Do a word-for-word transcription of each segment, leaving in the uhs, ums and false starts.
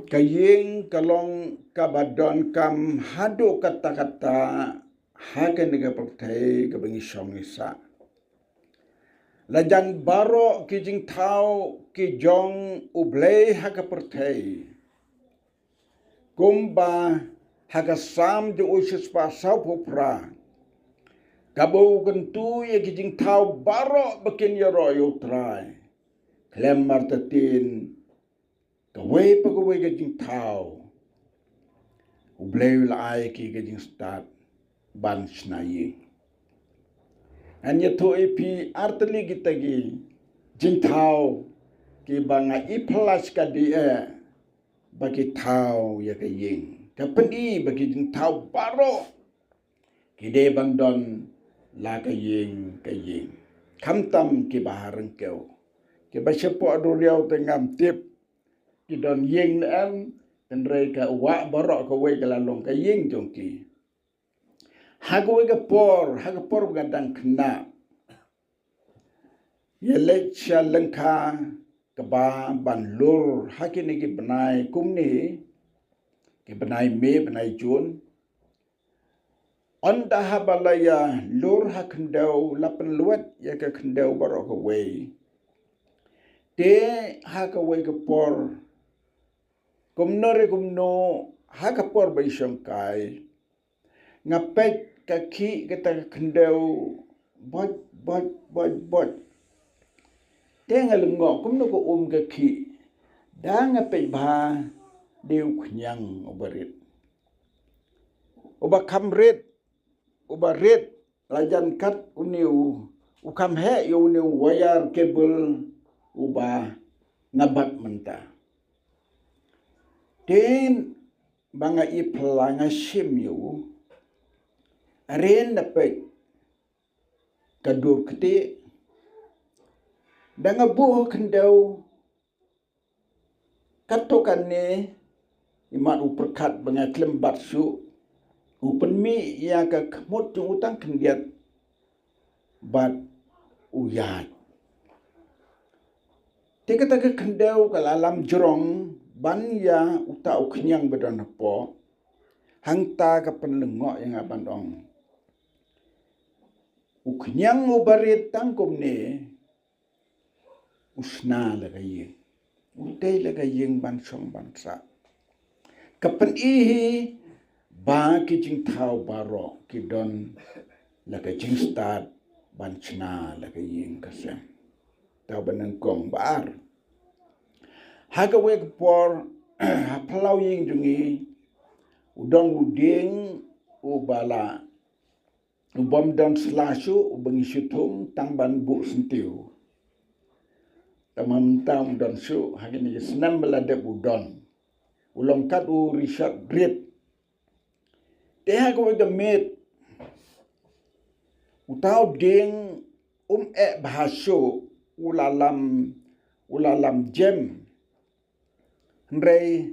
Ka ïing ka long kaba donkam haduh katta katta ha kane ka pyrthei kaba ngi shong ngi sah. La jan baroh ki jingthaw ki jong U Blei ha ka pyrthei. Kumba ha ka Salm jong u shispah sawphew phra, kaba u kyntu ïa ki jingthaw baroh ba kin ïaroh ïa U Trai. Khlem artatien, kawei pa kawei ka jingthaw, U Blei u la ai ki ka jingstad ban shna ïing. Ngan ïathuh ïa phi artylli kita ki jingthaw kiba nga i phylla shi ka dei eh ba ki thaw ïa ka ïing. Ka pyni ba ki jingthaw baroh ki dei ban don la ka ïing ka ïing. Khamtam kiba ha ryngkew. Kiba shapoh duriaw te ngam tip ki don ïing ne em, hynrei ka wah baroh kawei ka la long ka ïing jong ki. Ha kawei ka por, ha ka por ba nga dang khynnah, ïa leit sha lyngkha kaba ban lur ha kine ki bnai kumne, ki bnai May, bnai June. Ynda haba la ïa lur ha khyndew, la pynlwet ïa ka khyndew baroh kawei. Te ha kawei ka por, kumno re kumno, ha ka por ba i shongkai, nga peit ka khih kata ka khyndew bot bot bot bot. Te nga lyngngoh kumno ka um ka khih. Da nga peit bha, dei u khñiang uba rit. Uba kham rit, uba rit, la jan kat une u, u kham heh ïa une u wire cable uba nga bat mynta. Te ba nga i phylla nga shim ïa u. Ren da peit ka dur ktieh. Da nga buh khyndew, katto katne, imat u pyrkhat ba nga khlem bat shuh, u pynmih ïa ka khmut jong u tang khyndiat bad u ïaid. Te kata ka khyndew ka la lam jrong ban ïa uta u khñiang ba don hapoh. Hangta ka pynlyngngoh ïa nga ban ong, u khñiang uba rit tang kumne, u shna la ka ïing, u tei la ka ïing ban shong ban sah. Ka pyni hi ba ki jingthaw baroh ki don la ka jingstad ban shna la ka ïing ka sem. Te ba nyngkong. Ba ar, ha kawei ka por, ha phyllaw ïing jong ngi, u don u dieng uba la, u bym don sla shuh, uba ngi shu thung tang ban buh syntiew. Tang ba mynta um don shuh, ha kine ki snem ba la dep u don. U long kat u Richard Reid. Te ha kawei ka miet, uta u dieng um eh bha shuh, u la lam, u la lam jem. Hynrei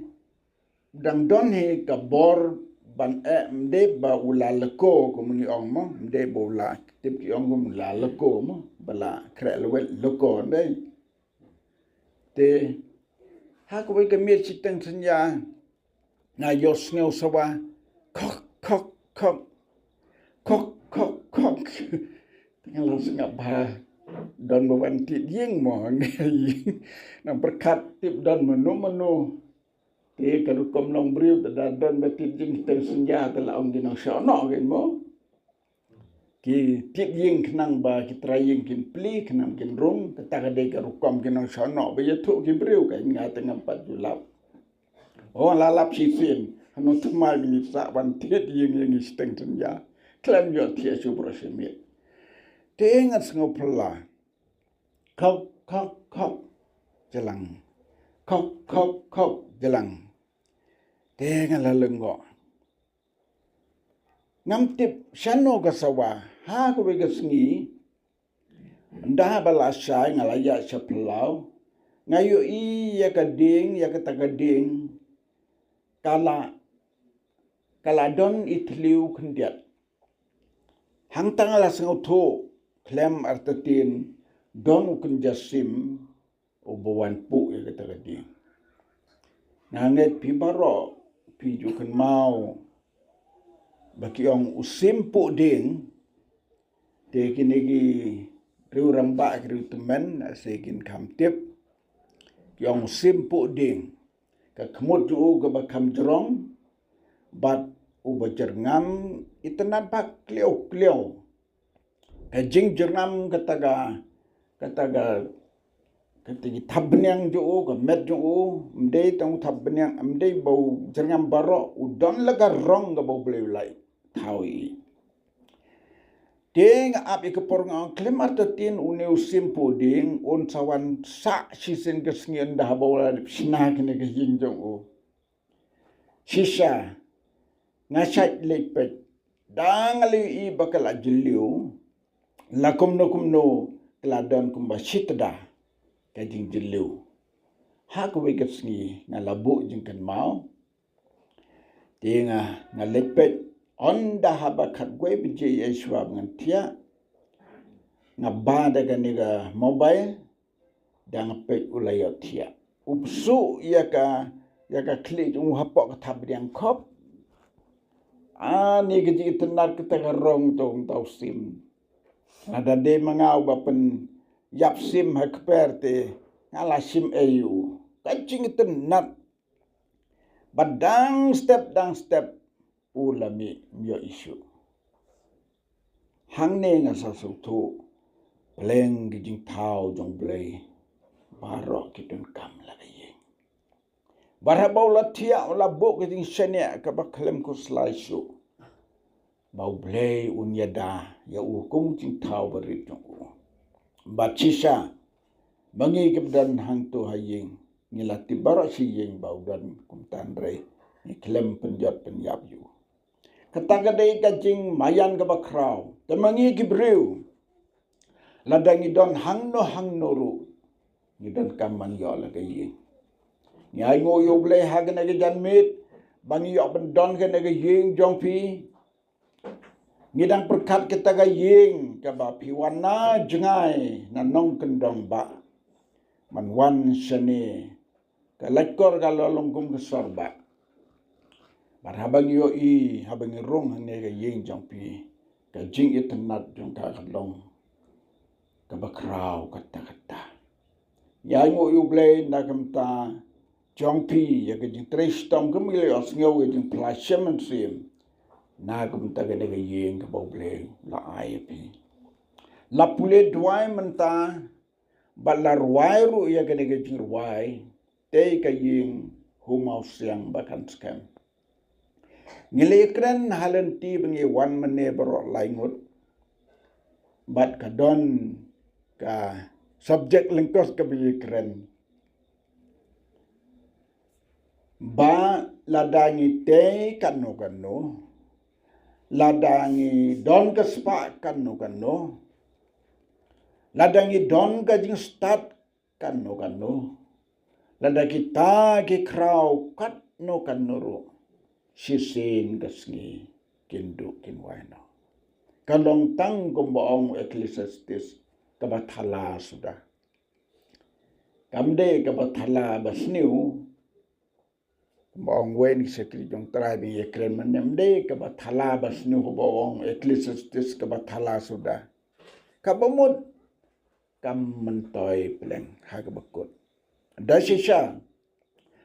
dang don hi ka bor ban eh, ym dei ba u la leko kum ngi ong mo, ym dei ba u la, tip ki ong kum u la leko mo, ba la khreh lwet leko, ym dei. Te ha kawei ka miet shiteng synñia, nga ïohsngew sawa, khok khok khok, khok khok khok. Te nga la sngap bha, don ba wan tied ïing mo, nga ïing, nang pyrkhat tip don mano mano. Te ka rukom long briew, te da don ba tied ïing shiteng synñia, te la ong ki nongshong noh kein mo. Ki tied ïing khnang ba ki trai ïing kin plie, khnang kin rung, kata ka dei ka rukom ki nongshong noh ba ïathuh ki briew, ka nga te ngam pat ju lap. O, la lap shisien, hano thymmai ba ngi sah ban tied ïing ïa ngi shiteng synñia. Khlem ïohthiah shuh baroh shi miet. Te nga sngew phylla. Khok khok khok, jlang. Khok khok khok, jlang. Te nga la lyngngoh. Ngam tip shano ka sawa, ha kawei ka sngi, ynda ba la shai nga la ïaid sha phyllaw, nga ïohi ïa ka dieng, ïa kata ka dieng, ka la, ka la don i thliew khyndiat. Hangta nga la sngewthuh, khlem artatien, don u kynja sim uba wan puh ïa kata ka dieng. Nga ngeit phi baroh phi ju kynmaw ba ki ong u sim puh dieng. Te kine ki riew rangbah ki riew tymmen, ase kin kham tip. Ki ong u sim puh dieng. Ka khmut jong u kaba kham jrong bad uba jyrngam itynnad ba kliaw kliaw. Ka jingjyrngam kata ka, kata ka, kata ki thapbniang jong u, ka met jong u, ym dei tang u thapbniang, ym dei ba u jyrngam baroh, u don la ka rong kaba U Blei u la thaw ïa i. Te nga ap ïa ka por nga ong khlem artatien une u sim puh dieng un sa wan sah shisien ka sngi ynda haba u la dep shna kane ka ïing jong u. Shisha nga shait leit peit, da nga la ïohi ba ka la jylliew, la kumno kumno ka la don kumba shi tda ka jingjylliew. Ha kawei ka sngi nga la buh jingkynmaw. Te nga, nga leit peit, ynda haba khatwei baje ïa shuwa ba ngan thiah, nga ba da kane ka mobile, dang peit u la ïohthiah. U psuh ïa ka, ïa ka khlieh jong u hapoh ka thapbniang khop. Ani ka jingitynnad kata ka rong to, to sim. Lada dei ma nga uba pynïap sim ha kper te nga la sim ei u. Ka jingitynnad. Ba dang step, dang step u la mih, ym ïoh issue. Hangne nga sa sngewthuh, pleng ki jingthaw jong U Blei baroh ki donkam la ka ïing. Bad haba u la thiah u la buh ka jingshaniah kaba khlem khuslai shuh, ba U Blei un ïada ïa u kum u jingthaw barit jong u. Bad shisha ma ngi kiba don hangto ha ïing, ngi la tip baroh shi ïing ba u don kumta, hynrei ngi khlem pynjot pynïap ïa u. Kata ka dei ka jingmaïan kaba khraw. Te ma ngi ki briew, lada ngi don hangno hangno ruh, ngi donkam ban ïoh la ka ïing. Ngi ainguh ïa U Blei ha kane ka janmiet ba ngi ïoh ban don kane ka ïing jong phi. Ngi dang pyrkhat kata ka ïing kaba phi wan na jngai na nongkyndong bah, ban wan shane, ka lait kor ka la long kum ka sor bah. Bad haba ngi ïohi, haba ngi rung hangne ka ïing jong phi, ka jingitynnad jong ka ka long kaba khraw katta katta. Ngi ainguh ïa U Blei na ka bynta jong phi, ïa ka jingtrei shitom, kum ngi la ïohsngew, ïa ka jingphla shem mynsiem na ka bynta kane ka ïing kaba U Blei u la ai ïa phi. La pule duwai mynta bad la rwai ruh ïa kane ka jingrwai, Tei ka ïing ha u mawsiang ba kan skhem. Ngi la ïakren ha lynti ba ngi wan mynne baroh lai ngut, bad ka don ka subject lyngkot kaba ïakren ba lada ngi tei kano kano, lada ngi don ka spah kano kano, lada ngi don ka jingstad kano kano, lada kita ki khraw katno katno ruh, shisien ka sngi kin duh kin wai noh. Ka long tang kumba ong Ecclesiastes kaba thala suda. Kam dei kaba thala ba sniew, kumba ong wei na ki shakri jong U Trai ba ngi ïakren mynne, kam dei kaba thala ba sniew, kumba ong Ecclesiastes kaba thala suda. Kaba mut kam myntoi pleng ha kaba kut. Da shisha,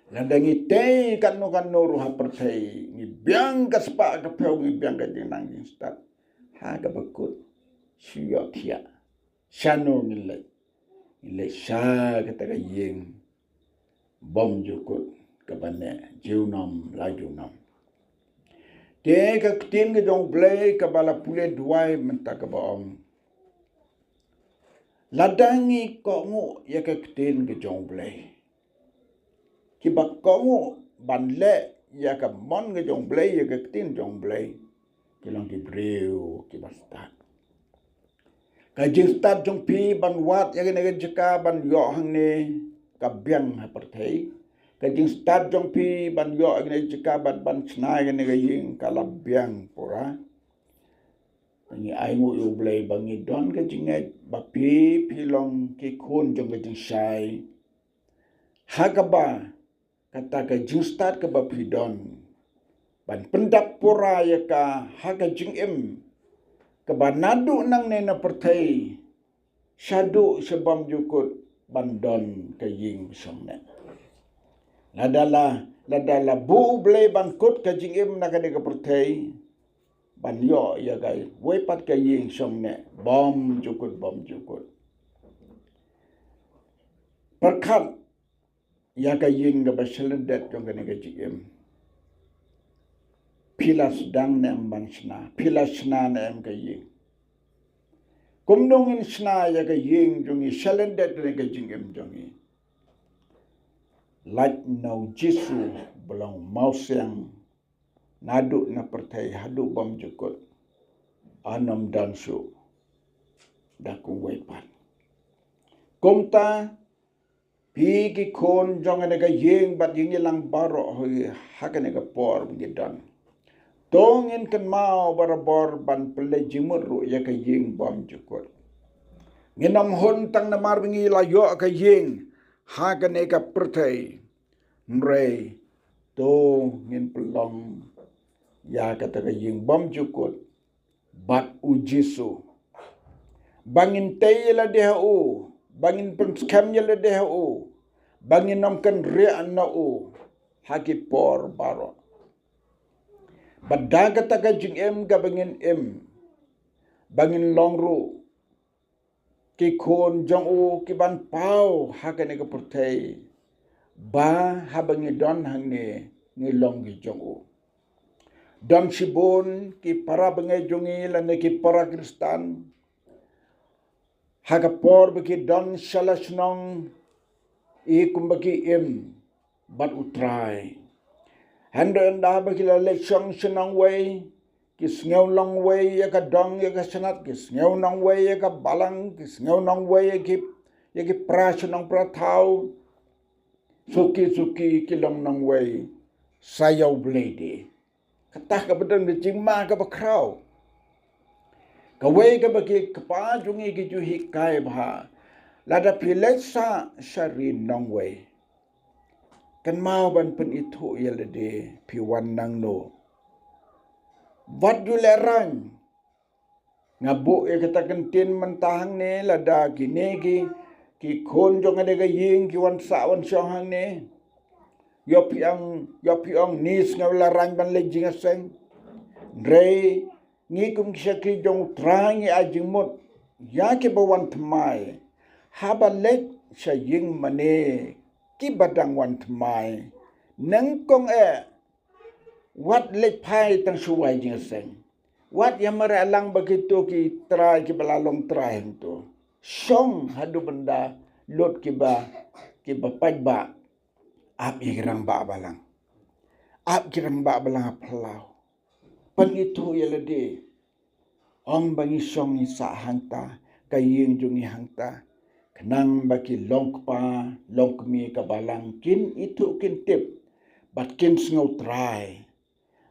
lada ngi tei kano kano ruh ha pyrthei, ngi biang ka spah ka phew, ngi biang ka jingnang jingstad, ha kaba kut shu ïohthiah. Shano ngin leit? Ngin leit sha kata ka ïing bymjukut kaba neh junom la junom. Te ka ktien ka jong U Blei kaba la pule duwai mynta kaba ong, lada ngi kohnguh ïa ka ktien ka jong U Blei, kiba kohnguh ban leh ïa ka mon ka jong U Blei, ïa ka ktien jong U Blei, ki long ki briew kiba stad. Ka jingstad jong phi ban wad ïa kane ka jaka ban ïoh hangne ka biang ha pyrthei. Ka jingstad jong phi ban ïoh ïa kane ka jaka bad ban shna ïa kane ka ïing ka la biang pura. Ngi ainguh ïa U Blei ba ngi don ka jingngeit ba phi, phi long ki khun jong ka jingshai, ha kaba kata ka jingstad kaba phi don ban pyndap pura ïa ka ha ka jingim, kaba naduh nangne na pyrthei shaduh sha bymjukut ban don ka ïing shong neh. Lada la, lada la buh U Blei ban kut ka jingim na kane ka pyrthei, ban ïoh ïa kawei pat ka ïing shong neh bymjukut bymjukut. Pyrkhat ïa ka ïing kaba shalyndet jong kane ka jingim. Phi la sdang ne em ban shna, phi la shna ne em ka ïing. Kumno ngin shna ïa ka ïing jong ngi shalyndet ne ka jingim jong ngi? Lait na U Jisu ba long mawsiang naduh na pyrthei haduh bymjukut. Anom dan shu da kumwei pat. Kumta phi ki khun jong kane ka ïing bad ïa ngi lang baroh hi ha kane ka por ba ngi don, to ngin kynmaw barabor ban pynleit jingmut ruh ïa ka ïing bymjukut. Ngin ym hun tang namar ba ngi la ïoh ka ïing ha kane ka pyrthei. Hynrei to ngin pynlong ïa kata ka ïing bymjukut bad U Jisu. Ba ngin tei ïa lade ha u, ba ngin pynskhem ïa lade ha u, ba ngin ym kynriah na u ha ki por baroh. Bad da kata ka jingim kaba ngin im, ba ngin long ruh ki khun jong u ki ban paw ha kane ka pyrthei, ba haba ngi don hangne ngi long ki jong u. Don shibun ki para bangeit jong ngi lane ki para Khristan, ha ka por ba ki don sha la shnong, i kumba ki im bad U Trai. Hynrei ynda ba ki la leit shong sha nongwei, ki sngew nongwei ïa ka dong ïa ka snat, ki sngew nongwei ïa ka balang, ki sngew nongwei ïa ki, ïa ki para shnong para thaw. Suki suki ki long nongwei sa ïa U Blei de. Kata kaba don ka jingma kaba khraw. Kawei kaba ki kpa jong ngi ki ju hikai bha, lada phi leit sah sha ri nongwei, kynmaw ban pynithuh ïa lade phi wan nangno. Wat ju lehraiñ. Nga buh ïa kata ka ktien mynta hangne, lada kine ki, ki khun jong kane ka ïing ki wan sah wan shong hangne, ïoh phi ong, ïoh phi ong, ni sngew lehraiñ ban leit jingïaseng. Hynrei ngi kum ki shakri jong U Trai ngi ai jingmut ïa kiba wan thymmai, haba leit sha ïing mane kiba dang wan thymmai, nyngkong eh, wat leit phai tang shuwa jingïaseng. Wat ïa mareh lang bad kito ki trai kiba la long trai hangto. Shong haduh ban da lut kiba, kiba paidbah. Ap ïa ki rangbah balang. Ap ki rangbah balang ha phyllaw. Pynithuh ïa lade. Ong ba ngi shong ngi sah hangta, ka ïing jong ngi hangta. Khnang ba ki longkpa longkmie ka balang kin ithuh kin tip bad kin sngew trai.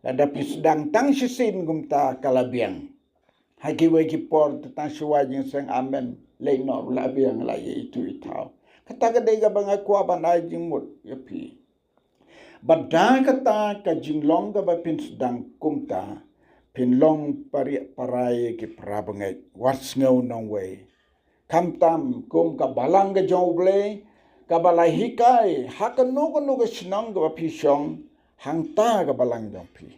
Lada phi sdang tang shisien kumta ka la biang. Ha kiwei ki por te tang shuwa jingïaseng, amen, leit noh ruh la biang, la ïa ithuh ithaw. Kata ka dei kaba nga kwah ban ai jingmut ïa phi. Bad da kata ka jinglong kaba phin sdang kumta, phin long pariah parai ki para bangeit, wat sngew nongwei. Khamtam kum ka balang ka jong U Blei kaba la hikai ha kano kano ka shnong kaba phi shong, hangta ka balang jong phi.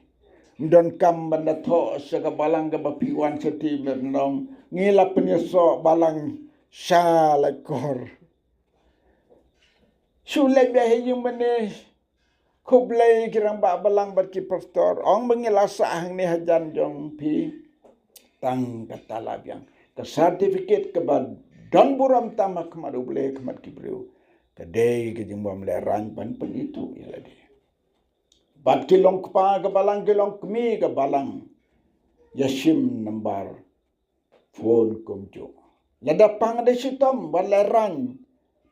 Ym donkam ban da thoh sha ka balang kaba phi wan shatei, ban ong ngi la pynïasoh balang sha Laitkor. Shu leit beit ha ïing mane, khublei ki rangbah balang bad ki pastor, ong ba ngi la sah hangne hajan jong phi. Tang kata la biang. Ka certificate kaba don burom tam ha khmat U Blei, khmat ki briew, ka dei ka jingbym lehraiñ ban pynithuh ïa lade. Bad ki longkpa ka balang, ki longkmie ka balang, ïa shim nambar phone kumjuh. Lada pang da shitom, wat lehraiñ,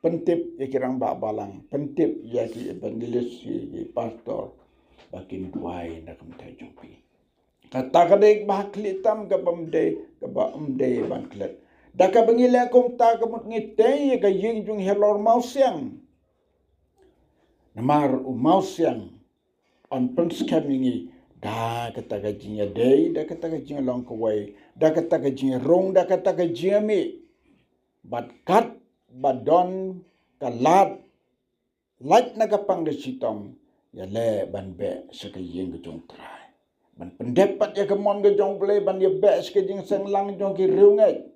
pyntip ïa ki rangbah balang, pyntip ïa ki evangelist, ïa ki pastor, ba kin duwai na ka bynta jong phi. Kata ka dei kaba ha khlieh tam, kaba ym dei, kaba ym dei ban klet. Da kaba ngi leh kumta ka mut ngi tei ïa ka ïing jong ngi halor mawsiang. Namar u mawsiang un pynskhem ïa ngi da kata ka jingïadei, da kata ka jinglong kawei, da kata ka jingrung, da kata ka jingmih. Bad katba don ka lad lait na ka pang ka shitom, ïaleh ban beh sha ka ïing ka jong u Trai. Ban pyndep pat ïa ka mon ka jong u Blei ban ïabeh sha ka jingseng lang jong ki riewngeit.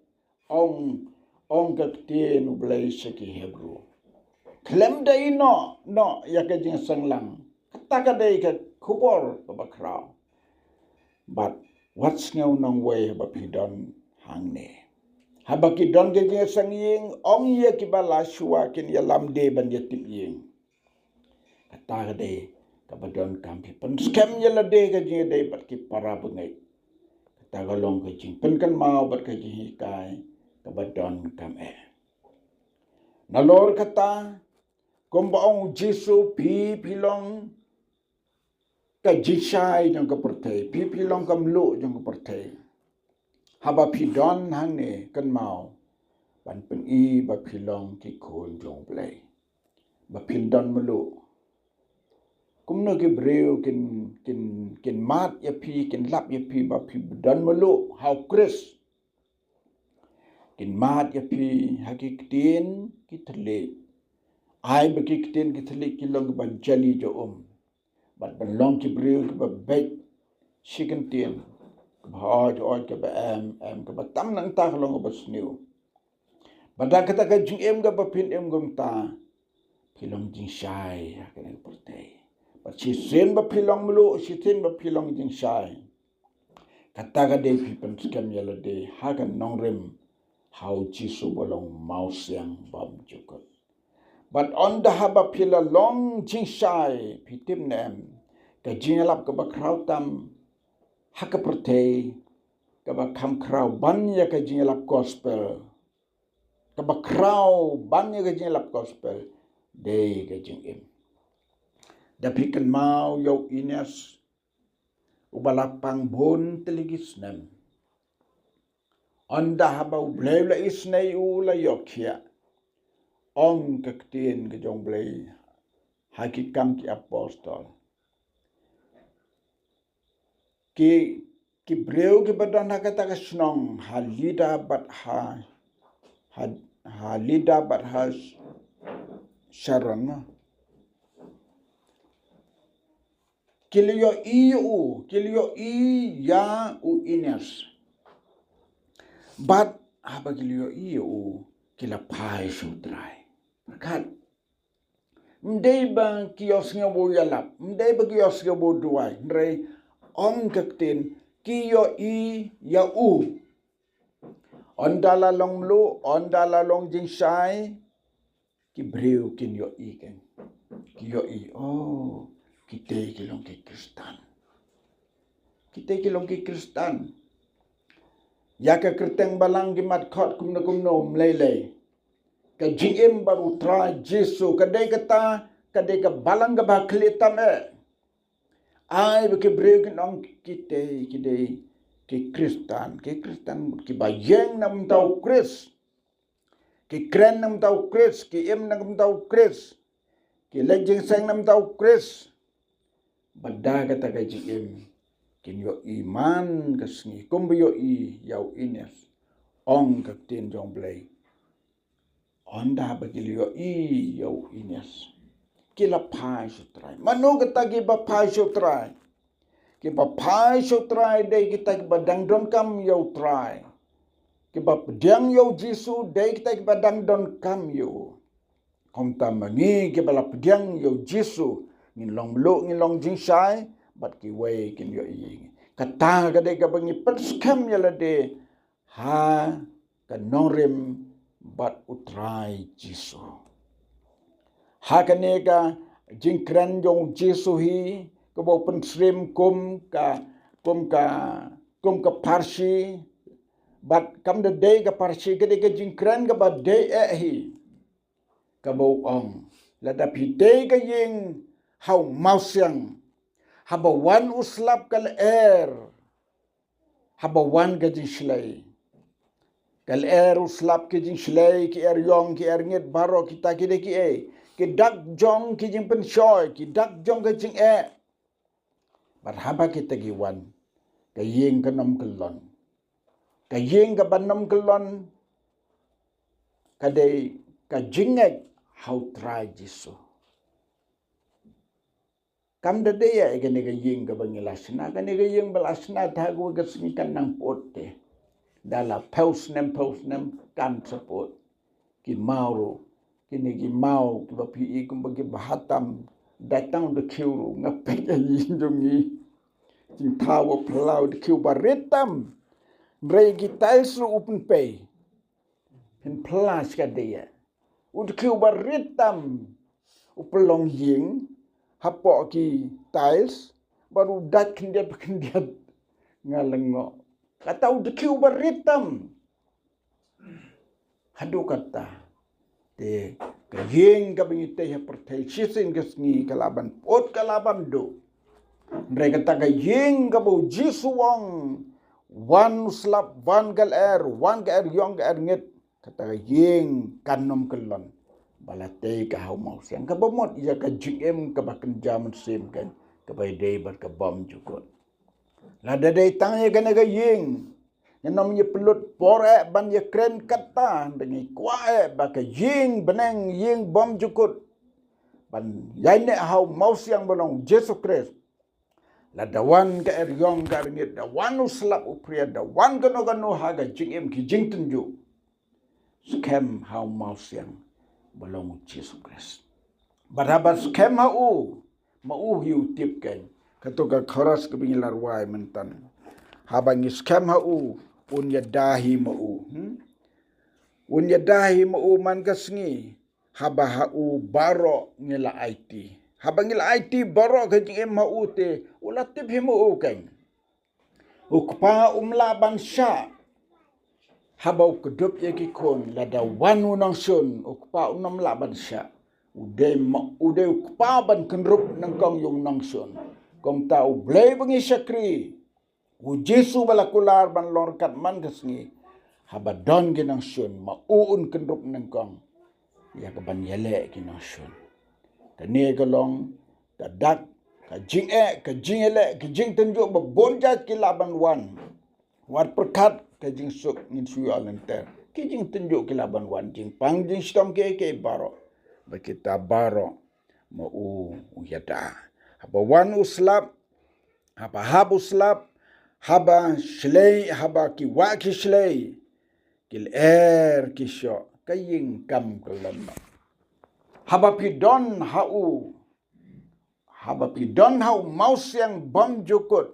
Ong, ong ka ktien u Blei sha ki Hebru. Khlem da ïehnoh noh ïa ka jingseng lang. Kata ka dei ka khubor kaba khraw. Bad wat sngew nongwei haba phi don hangne. Haba ki don ka jingseng ïing, ong ïa kiba la shuwa kin ïalam de ban ïatip ïing. Kata ka dei kaba donkam, phi pynskhem ïa lade ka jingïadei bad ki para bangeit. Kata ka long ka jingpynkynmaw bad ka jinghikai kaba donkam eh. Nalor kata, kumba ong u Jisu, phi phi long ka jingshai jong ka pyrthei, phi phi long ka mluh jong ka pyrthei. Haba phi don hangne, kynmaw ban pyni ba phi long ki khun jong u Blei, ba phin don mluh. Kumno ki briew kin, kin, kin mad ïa phi, kin lap ïa phi ba phi don mluh ha u Khrist? Kin mad ïa phi ha ki ktien ki thylliej. Ai ba ki ktien ki thylliej ki long kiba jali ja um. Bad ban long ki briew kiba beit shi kyntien, kaba hoi hoi, kaba em em, kaba tam nangta ka long kaba sniew. Bad da kata ka jingim kaba phin im kumta, phi long jingshai ha kane ka pyrthei. Bad shisien ba phi long mluh, shisien ba phi long jingshai, kata ka dei phi pynskhem ïa lade ha ka nongrim ha u Jisu ba long mawsiang bymjukut. Bad ynda haba phi la long jingshai, phi tip ne em, ka jingïalap kaba khraw tam ha ka pyrthei, kaba kham khraw ban ïa ka jingïalap gospel, kaba khraw ban ïa ka jingïalap gospel, dei ka jingim. Da phi kynmaw ïa u Eunice, uba la pang bun tylli ki snem. Ynda haba u Blei u la isynei, u la ïoh khiah. Ong ka ktien ka jong u Blei ha Ki Kam ki Apostol. Ki, ki briew kiba don ha kata ka shnong, ha Lida bad ha, ha, ha Lida bad ha Sharon, ki la ïohi ïa u, ki la ïohi ïa u Eunice. Bad haba ki la ïohi ïa u, ki la phai sha u Trai. Pyrkhat, ym dei ba ki ïohsngew ba u ïalap, ym dei ba ki ïohsngew ba u duwai, hynrei ong ka ktien, ki ïohi ïa u. Ynda la long mluh, ynda la long jingshai, ki briew kin ïohi, kin, ki ïohi, oh, kitei ki long ki Khristan. Kitei ki long ki Khristan. Ïa ka kyrteng balang ki mat khot kumno kumno, ym lei lei. Ka jingim bad u Trai Jisu, ka dei kata, ka dei ka balang kaba khlieh tam eh. Ai ba ki briew kin ong, kitei ki dei ki Khristan, ki Khristan kiba ïeng na ka bynta u Khrist. Ki kren na ka bynta u Khrist, ki im na ka bynta u Khrist, ki leit jingïaseng na ka bynta u Khrist. Bad da kata ka jingim, kin ïohi man ka sngi kumba ïohi ïa u Eunice. Ong ka ktien jong u Blei, ynda ba ki la ïohi ïa u Eunice, ki la phai sha u Trai. Mano kita kiba phai sha u Trai? Kiba phai sha u Trai dei kita kiba dang donkam ïa u Trai. Kiba pdiang ïa u Jisu dei kita kiba dang donkam ïa u. Kumta ma ngi kiba la pdiang ïa u Jisu, ngin long mluh, ngin long jingshai, bad kiwei kin ïohi ïa ngi. Kata ka dei kaba ngi pynskhem ïa lade ha ka nongrim bad u Trai Jisu. Ha kane ka jingkren jong u Jisu hi, kaba u pynsyriem kum ka, kum ka, kum ka pharshi, bad kam da dei ka pharshi, ka dei ka jingkren kaba dei eh hi. Kaba u ong, lada phi dei ka ïing ha u mawsiang, haba wan u slap ka lyer, haba wan ka jingshlei, Ka lyer, u slap, ki jingshlei, ki er yong, ki er ngit baroh kita ki dei ki ei? Ki dak jong ki jingpynshoi, ki dak jong ka jingeh. Bad haba kita ki wan, ka ïing kan ym kyllon. Ka ïing kaba ym kyllon ka dei ka jingngeit ha u Trai Jisu. Kam da dei ïa kane ka ïing kaba ngi la shna, kane ka ïing ba la shna, te ha kawei ka sngi kan nang pyut te. Da la phew snem, phew snem kan sa pyut. Ki maw ruh, kine ki maw kiba phi i kumba kiba ha tam, da tang da khiew ruh, nga peit ïa ïing jong ngi. Jingthaw ba phyllaw, da khiew ba rit tam. Hynrei ki tiles ruh u pynpei. Pynphylla shikatdei ïa u, da khiew ba rit tam. U pynlong ïing hapoh ki tiles, bad u dait khyndiat ba khyndiat. Nga lyngngoh. Kata u, da khiew ba rit tam. Haduh katta, te ka ïing kaba ngi tei ha pyrthei shisien ka sngi ka lah ban pyut, ka lah ban duh. Hynrei kata ka ïing kaba u Jisu u ong, wan u slap, wan ka lyer, wan ka er yong, ka er ngit, kata ka ïing kan ym kyllon. Ba la tei ka ha u mawsiang, kaba mut ïa ka jingim kaba kynja mynsiem, kan, kaba ïadei bad ka bymjukut. Lada dei tang ïa kane ka ïing, ngin ym ïa pynlut por eh ban ïa kren kata, da ngi kwah eh ba ka ïing bneng, ïing bymjukut, ban ïaineh ha u mawsiang ba long Jisu Khrist. Lada wan ka er yong, ka er ngit, da wan u slap u phriat, da wan kano kano ha ka jingim, ki jingtynjuh, skhem ha u mawsiang ba long u Jisu Khrist. Bad haba skhem ha u, ma u hi u tip, kan. Kato ka chorus kaba ngi la rwai myntan. Haba ngi skhem ha u, un ïada hi ma u. Hmm? Un ïada hi ma u man ka sngi. Haba ha u baroh ngi la aiti. Haba ngi la aiti baroh ka jingim ha u, te u la tip hi ma u, kan. U Kpa um lah ban shah haba u kdup ïa ki khun. Lada wan u nongshun, u Kpa um lah ban shah. U dei ma, u dei u Kpa ban kynrup nyngkong ïa u nongshun. Kumta U Blei ba ngi shakri, u Jisu ba la kular ban long ryngkat man ka sngi, haba don ki nongshun, ma u un kynrup nyngkong ïa ka ban ïaleh ki nongshun. Kane ka long ka dak, ka jingeh, ka jingïaleh, ka jingtynjuh ba bun jait ki lah ban wan. Wat pyrkhat ka jingsuk, ngin shu ïoh lynter. Ki jingtynjuh ki lah ban wan, jingpang jingshitom, kiei kiei baroh. Ba kita baroh ma u u ïada. Haba wan u slap, haba hap u slap, haba shlei, haba ki wah ki shlei, ki lyer ki shoh, ka ïing kam kyllon. Haba phi don ha u, haba phi don ha u mawsiang bymjukut,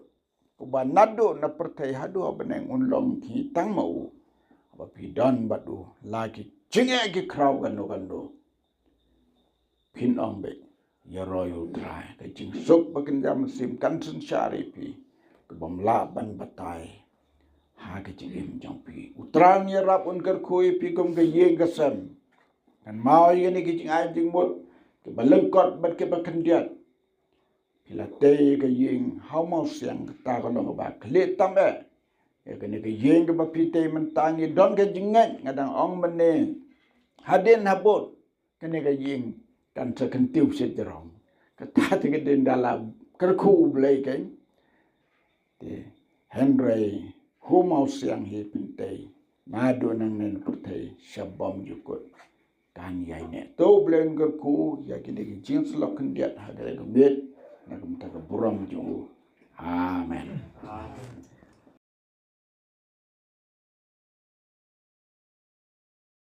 uba naduh na pyrthei haduh ha bneng, un long hi tang ma u. Haba phi don bad u, la ki jingeh ki khraw kano kano, phin ong beit, ïaroh ïa u Trai. Ka jingsuk ba kynja mynsiem kan synshar ïa phi, ka bym lah ban batai ha ka jingim jong phi. U Trai un ïarap, un kyrkhu ïa phi kum ka ïing ka sem. Kan maw ïa kine ki jingai jingmut kiba lyngkot bad kiba khyndiat. Phi la tei ka ïing ha u mawsiang, kata ka long kaba khlieh tam eh. Ïa kane ka ïing kaba phi tei mynta, ngi don ka jingngeit, nga dang ong mynne, hadien habud kane ka ïing kan sa kyntiew sha jrong. Kata te ka dei da la kyrkhu U Blei, kan. Te hynrei ha u mawsiang hi phin tei, naduh nangne na pyrthei sha bymjukut, kan ïaineh. To U Blei un kyrkhu ïa kine ki jingsyllok khyndiat ha kane ka miet, na ka bynta ka burom jong u.